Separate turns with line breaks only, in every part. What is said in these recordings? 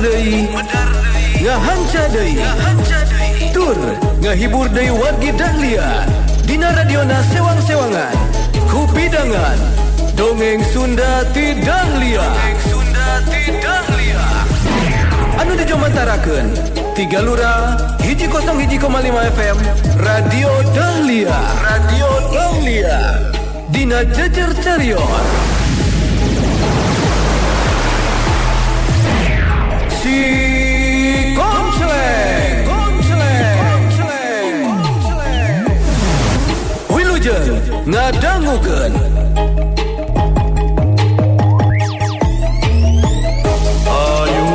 deui, ngahanca deui, tur ngahibur deui wargi Dahlia dina radiona sewang-sewangan kupidangan dongeng Sunda ti Dahlia. Dongeng Sunda ti Dahlia anu dijomantarakeun tiga lura 101,5 FM Radio Dahlia, Radio Dahlia dina jejer carion Si Koncleng, Koncleng, Koncleng. Wilujeng ngadangukeun.
Ayo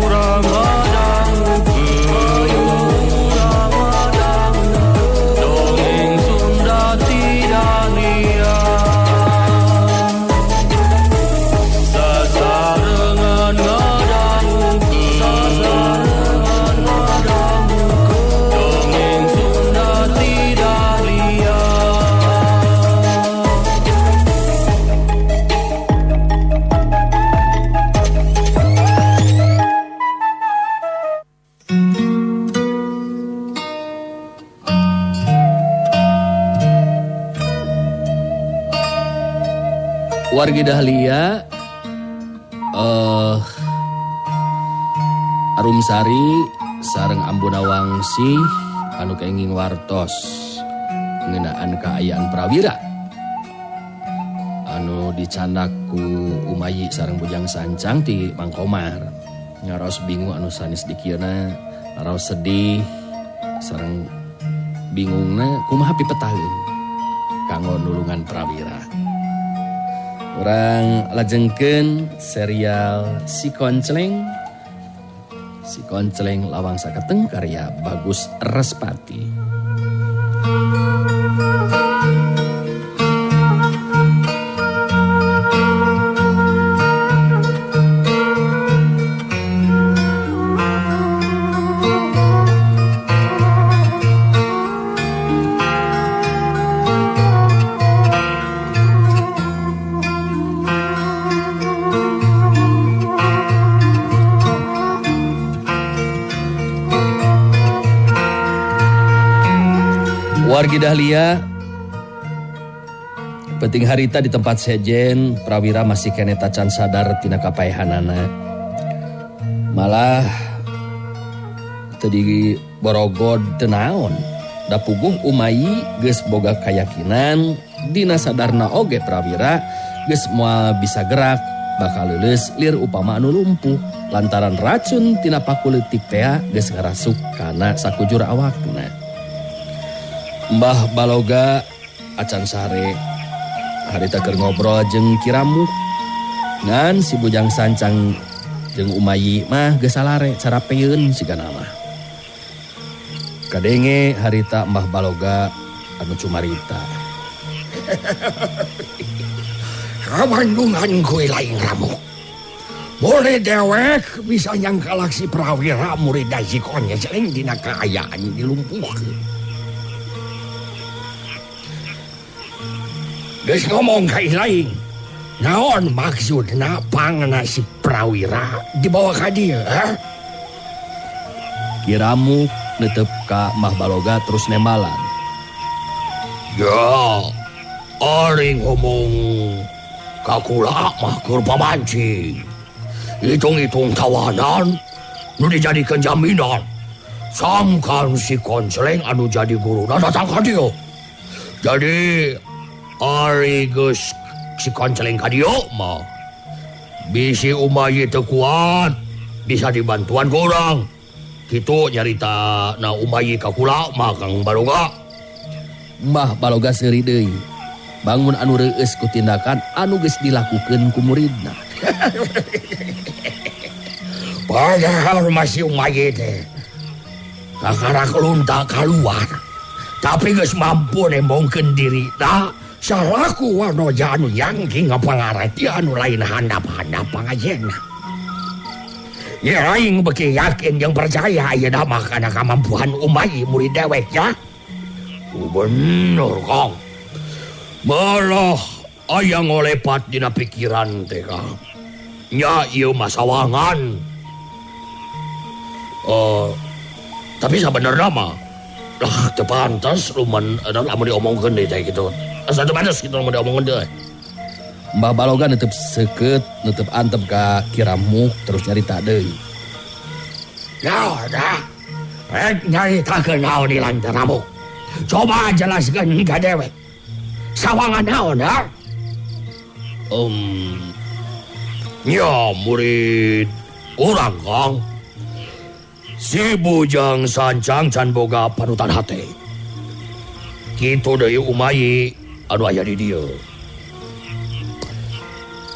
urang ngadangukeun, ayo urang ngadangukeun, dongeng Sunda ti Dahlia. Sasarengan ngadangukeun, sasarengan ngadangukeun, dongeng Sunda ti Dahlia.
Wargi Dahlia, Arumsari sareng Ambuna Wangsi anu kenging wartos ngeunaan kaayaan Prawira anu dicandak ku Umayi sareng Bujang Sancang ti Mang Komar. Ngaraos bingung anu sanes dikieuna, ngaraos sedih sareng bingungna kumaha pipetaheun kanggo nulungan Prawira. Urang lajengkeun serial Si Koncleng. Si Koncleng Lawang Saketeng karya Bagus Respati. Wargi Dahlia, penting harita di tempat sejen, Prawira masih kene tacan sadar tina kapaehanana. Malah teu diborogod teu naon. Da puguh Umayi geus boga kayakinan dina sadarna oge Prawira geus moal bisa gerak bakal leuleus lir upama anu lumpuh lantaran racun tina pakuleutik tea geus ngarasuk kana sakujur awakna. Mbah Baloga acan sare harita keur ngobrol jeung Kiramu ngan si Bujang Sancang jeung Umayi mah geus salare carapeun sigana mah. Kadenge harita Mbah Baloga anu cumarita.
Kamandungan kuy lain ramuk. Boleh dewek bisa nyangkalak si Prawira murid si Koncleng dina kaayaan dilumpuhkeun. Geus ngomong ka lain. Naon maksudna pangna si Prawira dibawa ka dieu, ha?
Kiramu netep ka Mbah Baloga terus nembalan.
Ya, ari ngomong ka kula mah keur pamancing. Hitung-hitung tawanan nu dijadikeun jaminan. Sangkan si Koncleng anu jadi guruna datang ka dieu. Jadi ari geus si Koncleng ka dieu mah bisi Umayi teu kuat bisa dibantuan ku urang. Kitu nyarita na Umayi ka kula mah Kang Baloga.
Mbah Baloga seuri deui. Bangun anu reueus ku tindakan anu geus dilakukeun ku muridna.
Padahal masih Umayi teh kakarak lunta kaluar. Tapi geus mampu nembongkeun dirina salaku wanoja anu yangki ngapangarti anu lain handap-handap pangajena. Ya aing beuki yakin jeung percaya ayeuna mah kana kamampuan Umayi murid dewek ya. Bener Kang. Malah aya ngolepat dina pikiran teh Kang. Nya ieu mah sawangan. Tapi sabenerna mah lah teu pantes luman lamun diomongkeun deui teh kitu. Asa teu pantes kitu lamun diomongkeun deui.
Mbah Baloga netep seukeut, netep antep ka Ki Ramuk terus nyarita deui.
Nah, dah. Rek nyaritakeun naon ilang teh Ramuk. Coba jelaskeun ka dewek. Sawangan naon, ha? Ya murid urang Kang. Si Bujang Sancang can boga panutan hate. Kitu deui Umayi anu aya di dieu.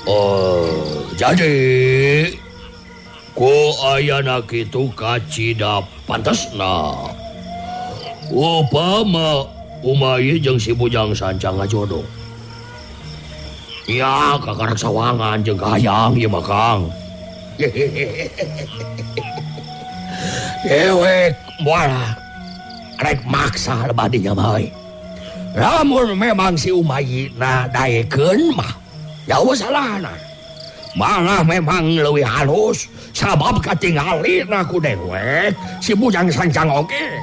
Oh, jadi ku ayana kitu kacida pantesna. Upama Umayi jeung si Bujang Sancang ngajodoh. Ya, kakarak sawangan jeung kahayang ieu mah Kang. Dewek moal rek maksa lebah dinya mah euy. Lamun memang si Umayi na daekeun mah jauh salahna. Malah memang leuwih halus sabab katingalina ku dewek si Bujang Sancang oge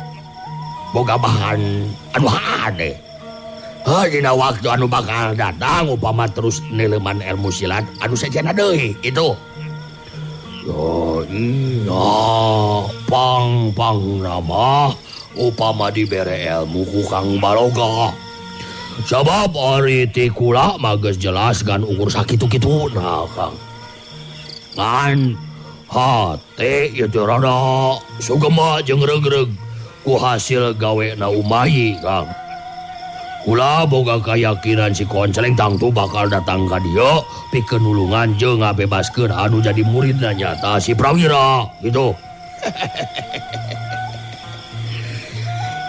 boga bahan anu hade. Heuh dina waktu anu bakal datang upama terus nileuman ilmu silat anu sejenna deui itu. Yo iya pang-pang nama upama dibere ilmu ku Kang Baloga. Sabab ari ti kula mah geus jelas gan ukur sakitu-kitu nah Kang. Ngan hate ieu teh rada sugema jeung regreg ku hasil gawena Umayi Kang. Kula boga kayakinan si Konceleng tangtu bakal datang ka dieu pikeun nulungan jeung ngabebaskeun anu jadi muridna nyata si Prawira gitu.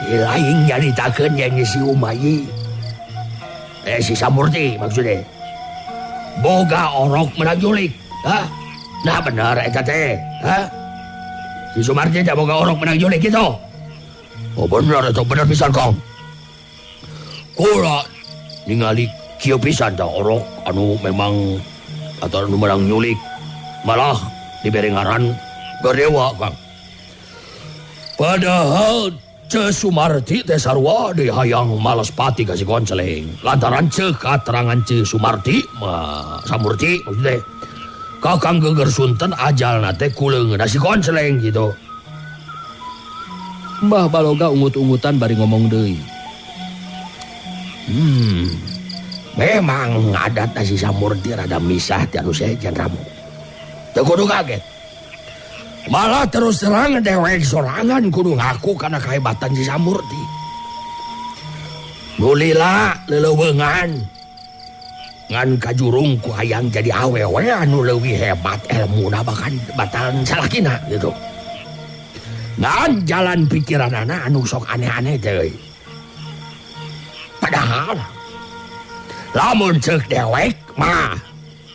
Lain nyaritakeun yang si Umayi. Si Samurti maksudnya. Boga orok menang julik. Hah? Nah bener eta teh. Hah? Si Sumarti teh boga orok menang julik gitu. Oh bener eta bener pisan Kang. Kula ningali kieu pisan tah orok anu memang atau anu menang nyulik malah dibere ngaran Gardewa Kang. Padahal Ce Sumarti teh sarua deui hayang males pati ka si Konceleng. Lantaran ce katerangan Ce Sumarti mah Samurti maksudnya Kakang Geger Sunten ajalna teh kuleungeuna si Konceleng gitu.
Mbah Baloga ungut-ungutan bari ngomong deui.
Memang adat si Samurti rada misah ti anu sejen Ramu. Teu kudu kaget. Malah terus terang dewek sorangan kudu ngaku karena kehebatan si Samurti. Nulila leleuweungan ngan kajurung ku hayang jadi awewe anu leuwih hebat elmuna bahkan batalan salakina gitu. Ngan jalan pikiranana anu sok aneh-aneh teh euy. Padahal lamun ceuk dewek mah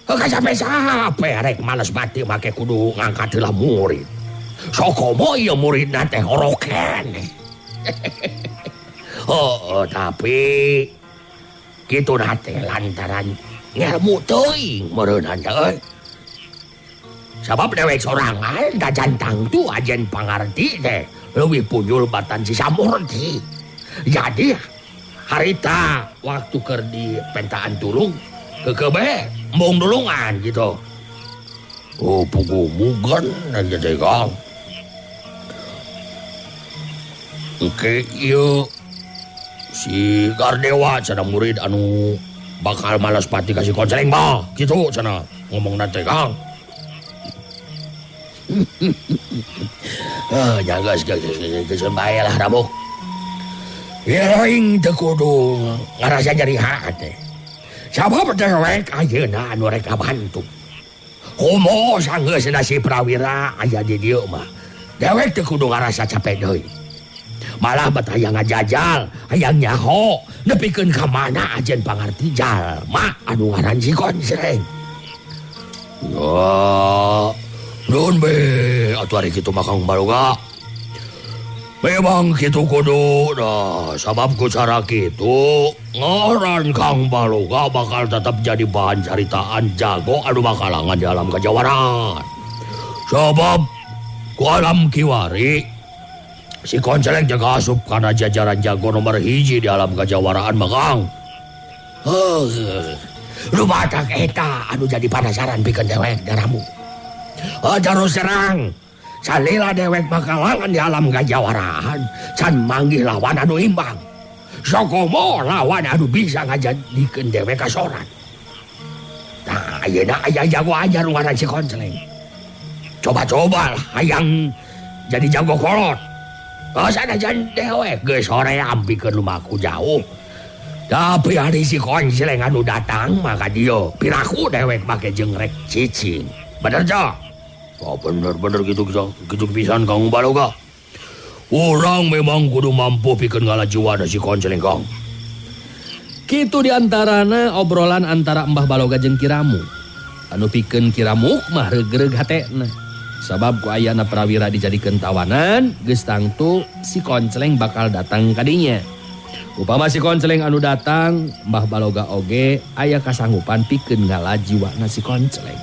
kasape-sape rek males mati make kudu ngangkat heula murid. Sokomo ieu muridna teh oroken. Oh, tapi kitu na teh lantaran ngelmu teuing meureunnan teh euy. Sabab dewek sorangan da jantang tu ajen pangarti teh leuwih punjul batan si Samurti. Jadi harita waktu keur di pentaan tulung kekebe embung nulungan gitu. Oh, pugu mugan aja teh Kang. Engke ieu si Gardewa cenah murid anu bakal malas pati ka si Konceleng mah kitu cenah ngomongna teh Kang. Nya geus geus bae lah Ramuk. Aing teu kudu ngarasa nyeri hate. Sabab dewek ayeuna anu rek ngabantu. Komo sanggeusna si Prawira aya di dieu mah. Dewek teu kudu ngarasa capek deui. Malah bet hayang ngajajal, hayang nyaho, nepikeun ka mana ajen pangarti jalma anu ngaran si Konceleng. Ya, nuhun be atuh ari kitu mah Kang Baloga. Memang kitu kudu nah, sabab ku cara kitu ngaran Kang Baloga bakal tetap jadi bahan caritaan jago anu bakalangan di alam kajawaran. Sabab Ku alam kiwari si Konceleng jaga asup kana jajaran jago nomor hiji di alam kajawaraan mah Kang. Heuh. Lumatak eta anu jadi panasaran pikeun dewek daramu. Terus terang salila dewek bakalangan di alam kajawaraan can manggih lawan anu imbang. Sokomo lawan anu bisa ngajadikeun dewek kasoran. Nah, ayeuna aya jago ajar ngaran si Konceleng. Coba-coba lah hayang jadi jago kolot. Oh, sanajan dewek geus hoream pikeun lumaku jauh. Tapi hari si Konceleng anu datang maka dia piraku dewek make jeung rek cicing. Bener ja? Oh, bener-bener gitu gitu pisan Kang Baloga. Urang memang kudu mampu pikeun ngalajiwana si Konceleng Kang.
Kitu diantarana obrolan antara Mbah Baloga jeung Kiramu. Anu pikeun Kiramuk mah regreg hatena. Sabab ku ayana Prawira dijadikeun tawanan, geus tangtu si Konceleng bakal datang kadinya. Upama si Konceleng anu datang, Mbah Baloga oge aya kasanggupan pikeun ngalajiwana si Konceleng.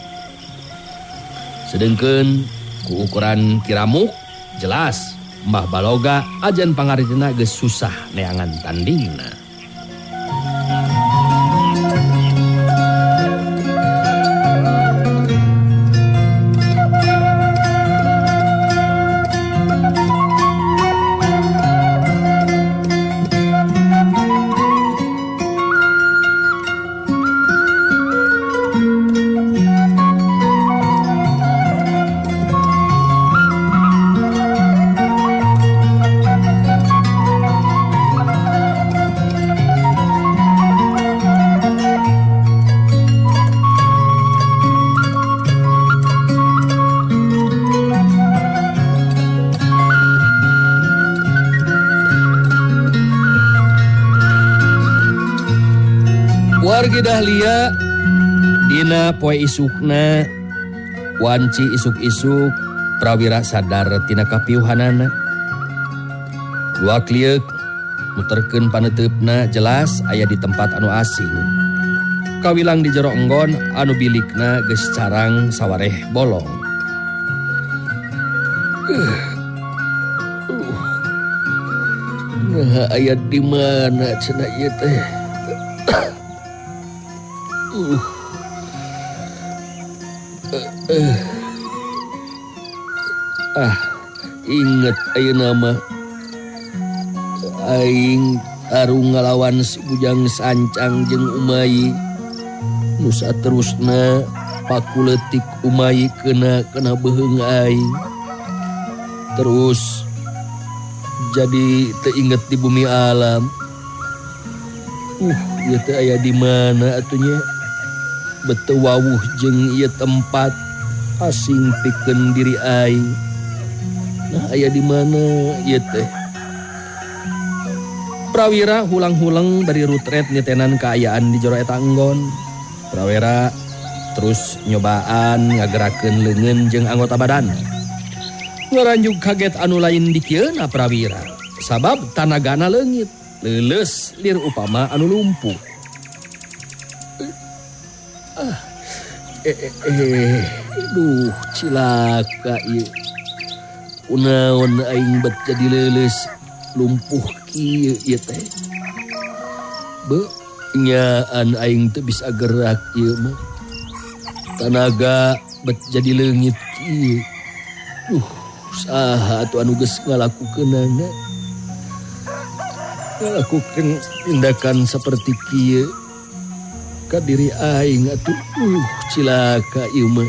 Sedengkeun ku ukuran Kiramuk jelas Mbah Baloga ajan pangaritina geus susah neangan tandingna. Wargi Dahlia dina poe isukna wanci isuk-isuk Prawira sadar tina kapiuhanana. Dua klieuk muterkeun paneuteup-na jelas aya di tempat anu asing. Kawilang di jero enggon anu bilikna geus carang sawareh bolong. Nah, aya di mana cenah ieu teh? Inget ayeuna mah aing tarung ngalawan si Bujang Sancang jeung Umayi. Nu saterusna paku leutik Umayi kena beuheung aing. Terus jadi teu inget di bumi alam. Ieu teh aya di mana atuh nya? Bete wawuh jeung ieu tempat asing pikeun diri aing. Nah, aya di mana ieu teh? Prawira hulang-huleng dari rutret nyetenan kaayaan di jero eta enggon. Prawira terus nyobaan ngagerakeun leungeun jeung anggota badan. Ngaranjug kaget anu lain dikieuna Prawira, sabab tanagana leungit, leuleus lir upama anu lumpuh. Duh, cilaka ieu. Kunaon aing bet jadi leuleus lumpuh kieu ieu teh. Be, nyaan aing teu bisa gerak ieu mah. Tanaga bet jadi leungit kieu. Duh, saha atuh anu geus ngalakukeunana? Ngalakukeun tindakan saperti kieu ka diri aing atuh. Cilaka ieu mah.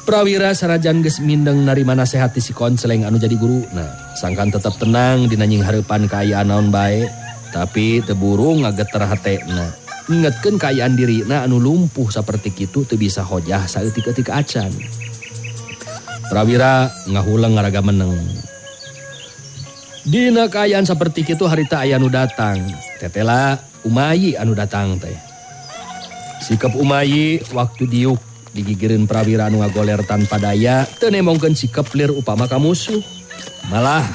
Prawira sarajan geus mindeng narima nasehat ti si Konceleng anu jadi guruna. Sangkan tetep tenang dina nyinghareupan kaayaan naon bae, tapi teu burung ngageter hatena. Ngingetkeun kaayaan dirina anu lumpuh saperti kitu teu bisa hojah saeutik-eutik acan. Prawira ngahuleng ngaraga meneng. Dina kaayaan saperti kitu harita aya nu datang. Tetela Umayi anu datang teh. Sikap Umayi waktu diuk digigireun Prawira anu ngagoler tanpa daya teu nemongkeun sikap lir upama ka musuh. Malah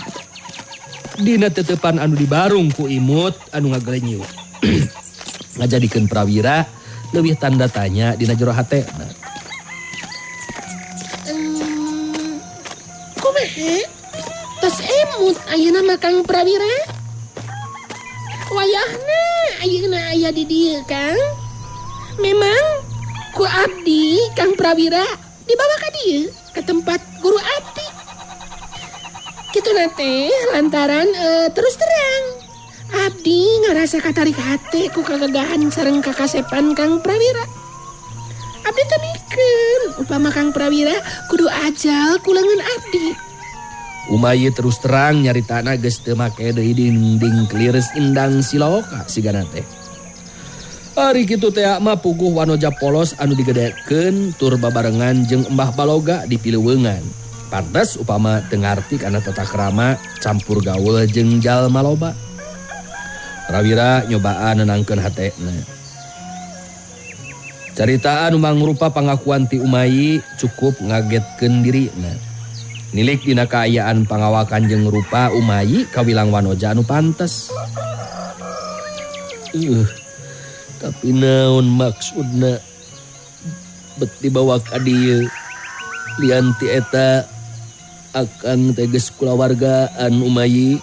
dina teteupan anu dibarung ku imut anu ngagelenyuk. Ngajadikeun Prawira leuwih tanda tanya dina jero hatena.
Ayeuna mah Kang Prawira. Wayahna ayeuna aya di dieu Kang. Memang ku abdi Kang Prawira dibawa ka dieu ke tempat guru abdi. Kitu teh lantaran terus terang abdi ngerasa katarik hati ku kagagahan sareng kakasepan Kang Prawira. Abdi teh mikir upama Kang Prawira kudu ajal ku leungeun abdi.
Umayi terus terang nyaritana geus teu make deui dinding keliris indang siloka sigana teh. Ari kitu teh mah puguh wanoja polos anu digedekeun tur babarengan jeung Embah Baloga di Pileweungan. Pantes upama teu ngarti kana tata krama campur gaul jeung jalma loba. Prawira nyobaan nenangkeun hatena. Caritaan mangrupa pangakuan ti Umayi cukup ngagetkeun dirina. Nilik dina kaayaan pangawakan jeung rupa Umayi kawilang wanoja anu pantes. Tapi naon maksudna bet dibawa ka dieu lian ti eta akang teh geus kulawargaan Umayi.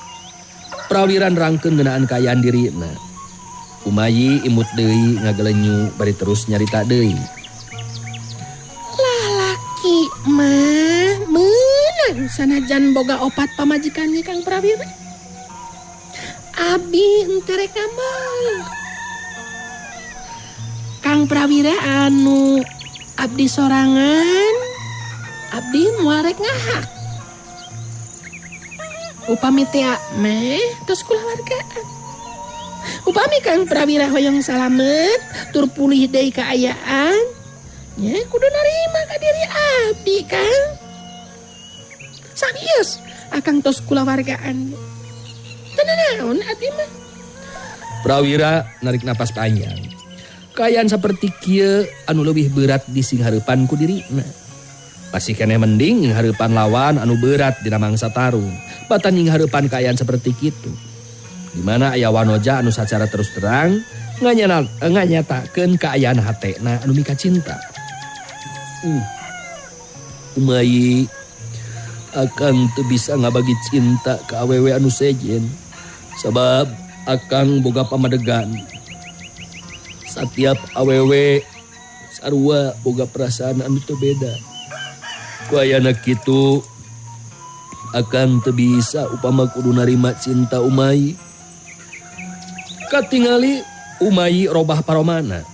Prawira nerangkeun ngeunaan kaayaan dirina. Umayi imut deui ngagelenyu bari terus nyarita deui.
Lalaki mah meunang sanajan boga opat pamajikannya Kang Prawira. Abi henteu rek ngambek. Kang Prawira anu abdi sorangan, abdi moal rek ngahak. Upami teh meh tos kulawargaan. Upami Kang Prawira hoyong salamet tur pulih deui kaayaan, nya kudu narima ka diri abdi Kang. Serius, akang tos kulawargaan. Teu nanaon abdi mah.
Prawira narik napas panjang. Kaayaan saperti kieu anu leuwih berat disinghareupan ku dirina. Masih keneh mending nyinghareupan lawan anu berat dina mangsa tarung. Batan nyinghareupan kaayaan seperti kitu. Di mana aya wanoja anu sacara terus terang nganyatakeun kaayaan hatena anu mika cinta. Umayi akang teu bisa ngabagi cinta ka awewe anu sejen. Sabab akang boga pamadegan. Satiap awewe sarua boga perasaan anu teu beda. Ku ayana kitu akang teu bisa upama kudu narima cinta Umayi. Katingali Umayi robah paromana.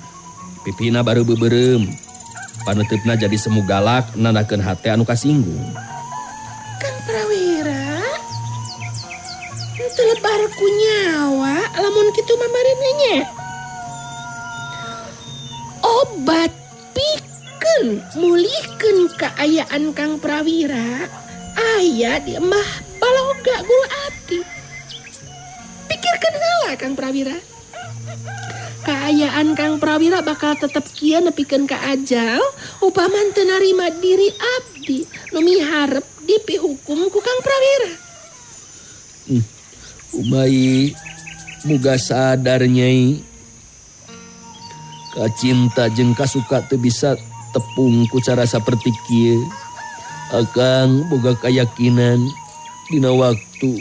Pipina baru beubeurem. Paneuteup jadi semu galak nandakeun hate anu kasinggung.
Kang Prawira, henteu lebar ku nyawa lamun kitu mah marene nya. Obat pikeun mulihkeun kaayaan Kang Prawira aya di Embah Baloga guru abdi. Pikirkeun heula Kang Prawira. Kaayaan Kang Prawira bakal tetep kieu nepikeun ka ajal upama teu narima diri abdi nu miharep dipihukum ku Kang Prawira.
Umayi muga sadar nyai. Kacinta jeung kasuka teu bisa tepung ku cara saperti kieu. Akang boga kayakinan dina waktu.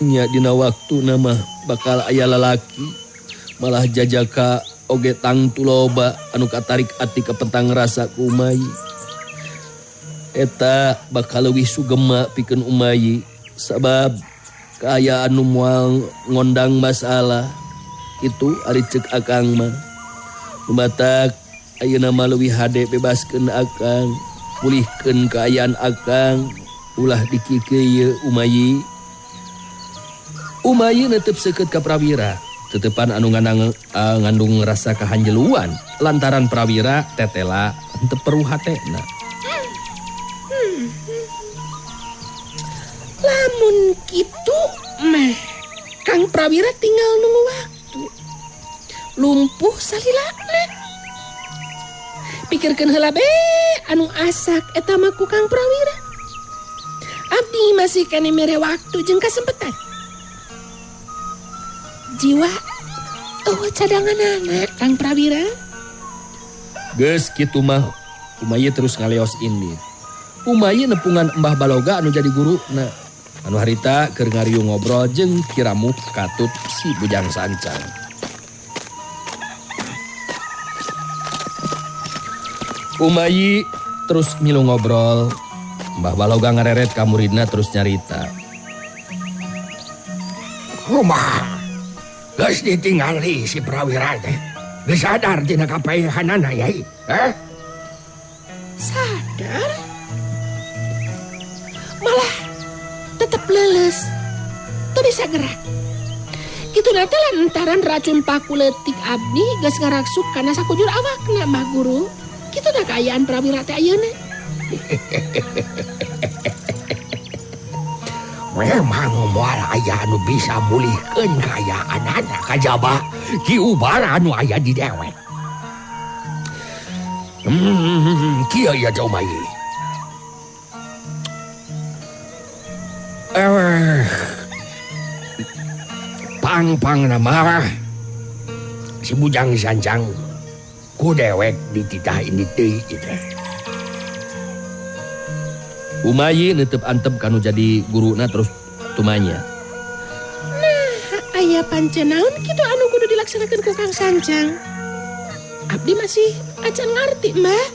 Nya dina waktu nama bakal aya lalaki malah jajaka oge tangtu loba anu katarik ati kepentang rasa ku Umayi. Eta bakal leuwih sugema pikeun Umayi sabab kaayaan nu moal ngondang masalah. Itu ari ceuk akang mah. Lumatak ayeuna mah leuwih hade bebaskeun akang, pulihkeun kaayaan akang, ulah dikikeun ieu Umayi. Umayi netep seukeut ka Prawira, tetepan anu ngandung rasa kahanjeluan lantaran Prawira tetela henteu peruh hatena.
Lamun kitu mah Kang Prawira tinggal nunggu waktu. Lumpuh salilana. Pikirkeun heula be anu asak eta mah ku Kang Prawira. Abdi masih kene mere waktu jeung kasempetan. Jiwa eueuh cadanganana Kang Prawira.
Geus kitu mah Umayi terus ngaleos indit. Umayi nepungan Mbah Baloga anu jadi guruna. Anu harita keur ngariung ngobrol jeung Ki Ramuk katut si Bujang Sancang. Umayi terus milu ngobrol. Mbah Baloga ngareret ka muridna terus nyarita.
Kumaha? Geus ditingali si Prawira teh. Geus sadar tina kapaehanana yai. Eh?
Sadar? Malah tetep leles. Teu bisa gerak. Kitu na teh lantaran racun paku leutik abdi geus ngaraksuk kana sakujur awakna Mbah Guru. Kitu na kaayaan Prawira teh ayeuna.
Memang moal aya anu bisa mulihkeun kaayaanana kajaba Ki Ubara anu aya di dewek. Kieu ieu teh Umayi. Pang-pangna marah si Bujang Sancang ku dewek dititah ini deui teh.
Umayi netep antep kanu jadi guruna terus tumanya.
Nah, aya pancen naon kitu anu kudu dilaksanakeun ku Kang Sancang. Abdi masih acan ngarti, Mbah.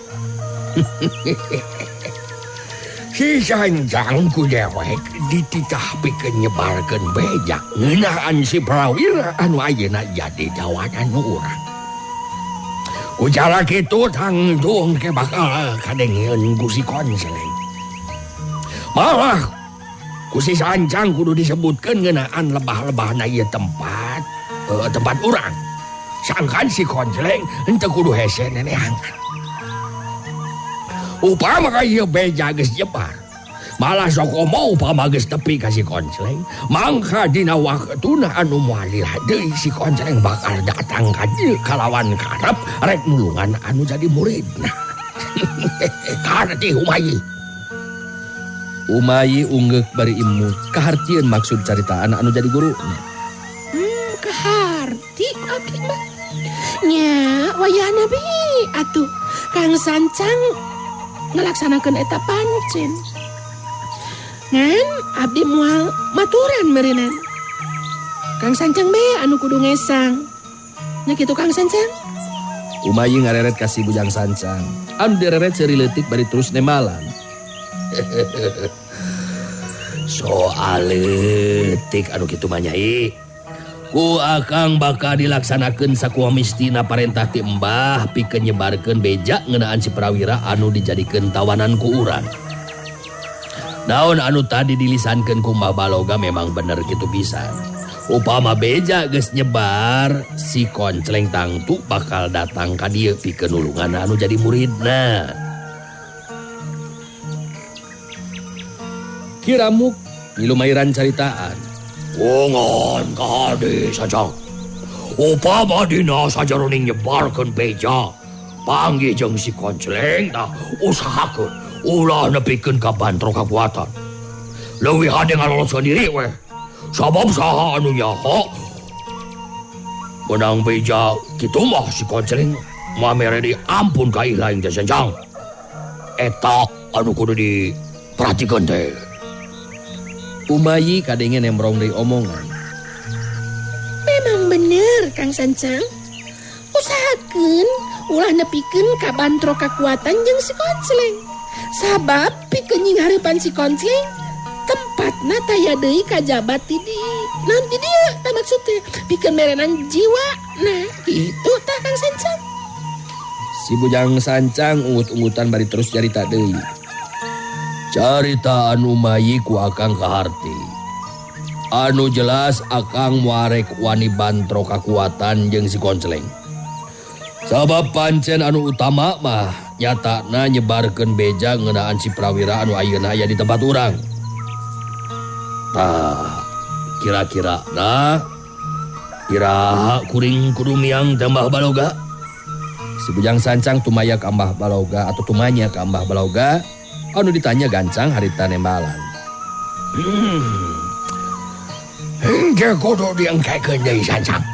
Si Sancang ku dewek dititah pikeun nyebarkeun beja ngeunaan si Prawira anu ayeuna jadi tawanan urang. Ku cara kitu tangtung ke bakal kadengeun ku si Konseleng. Malah ku si Sancang kudu disebutkeun ngeunaan lebah-lebahna ieu tempat, tempat urang. Sangkan si Konseleng henteu kudu hese neneangan. Upama ka ieu beja geus nyebar, malah sok komo upama geus tepi ka si Konseleng, mangka dina waktuna anu moal lila deui si Konseleng bakal datang ka dieu kalawan karep rek nulungan anu jadi muridna. Karti Umayi.
Umayi unggeuk bari imut kahartieun maksud caritaan anu jadi guru.
Kaharti abdi mah. Nya wayahna bi atuh Kang Sancang ngalaksanakeun eta pancen. Ngan abdi moal maturan meureunnan. Kang Sancang be anu kudu ngesang. Nya kitu Kang Sancang.
Umayi ngareret ka si Bujang Sancang. Anu direret seuri leutik bari terus nembalan. Soal leutik anu kitu mah nyai. Ku akang bakal dilaksanakeun sakumaha mistina parentah ti Mbah pikeun nyebarkeun beja ngeunaan si Prawira anu dijadikeun tawanan ku urang. Naon anu tadi dilisankeun ku Mbah Baloga memang bener kitu pisan. Upama beja geus nyebar, si Koncleng tangtu bakal datang ka dieu pikeun nulungan anu jadi muridna. Ki Ramuk ngilumairan caritaan.
Wongan kahade Sancang. Upama dina sajaroning nyebarkeun beja, panggih jeung si Koncleng tah usahakeun ulah nepikeun ka bantro kakuatan. Leuwih hade ngaloloskeun diri weh. Sabab saha anu nyaho menang beja kitu mah si Koncleng mamere di ampun ka ilaing teh Sancang. Eta anu kudu diperhatikeun teh.
Umayi kadenge nembrong deui omongan.
Memang bener Kang Sancang. Usahakeun ulah nepikeun ka bantro kakuatan jeung si Koncleng. Sabab pikeun nyinghareupan si Koncleng tempatna taya deui kajaba ti di. Naon di dieu tah maksud teh pikeun merenan jiwa. Nah, kitu tah Kang Sancang.
Si Bujang Sancang ungut-ungutan bari terus carita deui. Caritaan Umayi ku akang kaharti. Anu jelas akang muarek wani bantro kakuatan jeung si Koncleng. Sabab pancen anu utama mah nyatana nyebarkeun beja ngeunaan si Prawira anu ayeuna aya di tempat urang. Tah, kira-kira nah iraha kuring kudu miang teh Mbah Baloga. Si Bujang Sancang tumaya ka Mbah Baloga atau tumanya ka Mbah Baloga. Anu ditanya gancang harita nembalan.
Hengke kudu diengkekeun deui Sancang.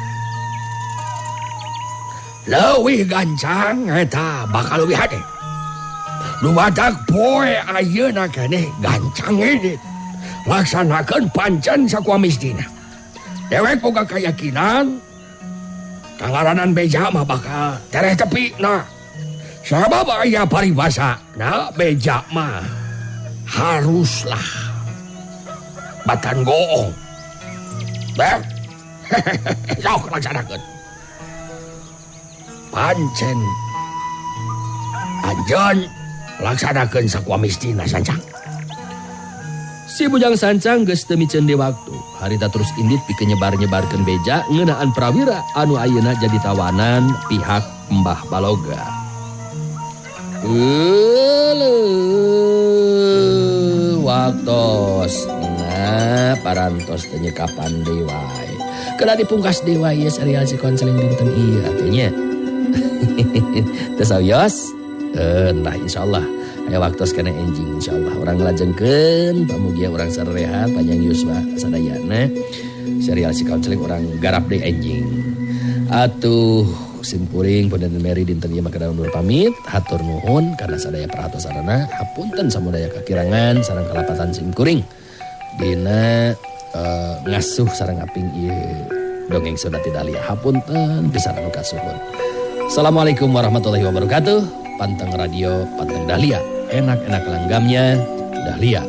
Leuwih gancang eta bakal leuwih hade. Nu badak poe ayeuna keneh gancang indit. Laksanakeun pancen sakuamistina. Dewek boga keyakinan kangaranan beja mah bakal tereh tepi nah. Sabab aya paribasa nah beja mah haruslah batan goong. Bek. Sok laksanakeun. Pancen anjeun laksanakeun sakuamistina Sancang.
Si Bujang Sancang geus teu miceun deui waktu. Harita terus indit pikeun nyebar-nyebarkeun beja ngeunaan Prawira anu ayeuna jadi tawanan pihak Mbah Baloga. Euleuh waktos na parantos teu nyekapan deui wae. Kena dipungkas deui wae ieu serial si konseling dinten ieu atuh nya. Teu sawios? Nah insyaallah aya waktos kana enjing insyaallah urang ngalajengkeun pamugia urang sarehat panjang yuswa sadayana serial si konseling urang garap deui enjing. Atuh simpuring Punten Mary dinten ieu mah kada undur pamit hatur nuhun kana sadaya perhatosanana hapunten samudaya kakirangan sareng kalapatan simkuring dina ngasuh sareng aping ieu dongeng Sunda Dahlia hapunten pisan anu kasuhun. Assalamualaikum warahmatullahi wabarakatuh. Panteng Radio, Panteng Dahlia. Enak-enak langgamnya Dahlia.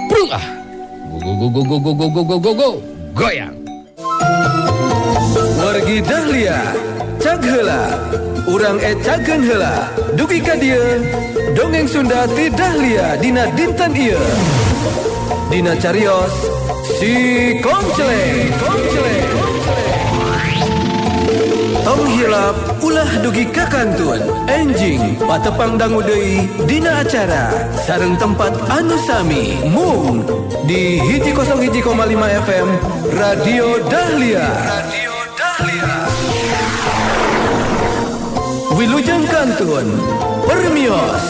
Prung ah. Go go go go go go go go go go. Goyang.
Wargi Dahlia, cag heula. Urang ecageun heula. Dugi ka dieu, dongeng Sunda ti Dahlia dina dinten ieu. Dina carios si Konceleng. Konceleng. Tong hilap ulah dugi ka kantun. Enjing patepang dangu deui dina acara sareng tempat anu sami mung di 101,5 FM Radio Dahlia. Radio Dahlia. Wilujeng kantun permios.